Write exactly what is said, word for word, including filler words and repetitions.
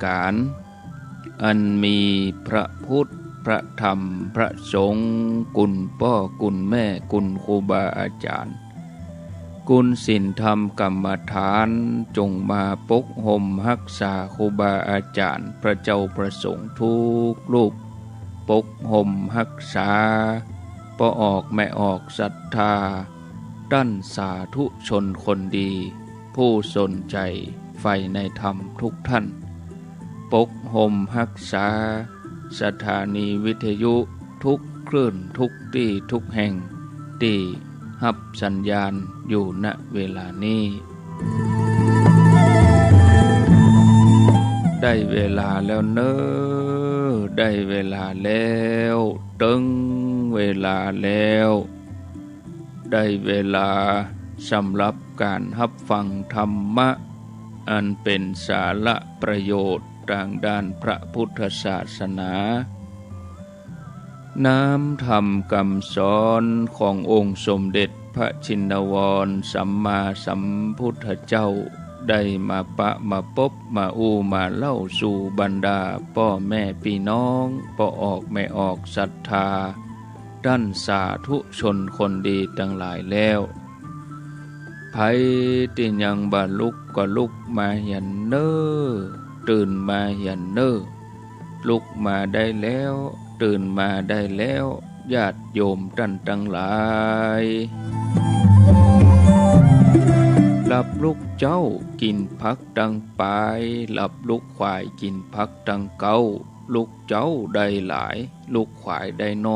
กาล อันมีพระพุทธ พระธรรม พระสงฆ์ กุณป้อ กุณแม่ กุณครูบาอาจ๋ารย์ กุณศีลธรรมกรรมฐาน จงมาปกห่มฮักษาครูบาอาจ๋ารย์ พระเจ้าพระสงฆ์ทุกรูป ปกห่มฮักษา ป้อออกแม่ออกศรัทธา ต้านสาธุชนคนดี ผู้สนใจ๋ใฝ่ในธรรมทุกท่าน ปกห่มฮักษา สถานีวิทยุทุกคลื่นทุกตี้ทุกแห่ง ตี้ฮับสัญญาณอยู่ ณ เวลานี้ ได้เวลาแล้วเน่อ ได้เวลาแล้ว เติงเวลาแล้ว ได้เวลาสำหรับก๋านฮับฟังธรรมะ อันเป๋นสาระประโยชน์ตางด้านพระพุทธศาสนา น้ำธรรมกำสอนขององค์สมเด็จพระชินวรสัมมาสัมพุทธเจ้า ได้มาปะมาปบมาอู้มาเล่าสู่บรรดาป้อแม่ปี้น้อง ป้อออกแม่ออกศรัทธา ต้านสาธุชนคนดีตังหลายแล้ว ใผตี้ยังบ่ลุกก็ลุกมาเหียนเน่อ ตื่นมาเหียนเน่อ ลุกมาได้แล้ว ตื่นมาได้แล้ว ญาติโยมต้านตังหลาย หลับลุกเจ๊ากิ๋นผักตังป๋าย หลับลุกขวายกิ๋นผักตังเก๊า ลุกเจ๊าได้หลาย ลุกขวายได้น้อย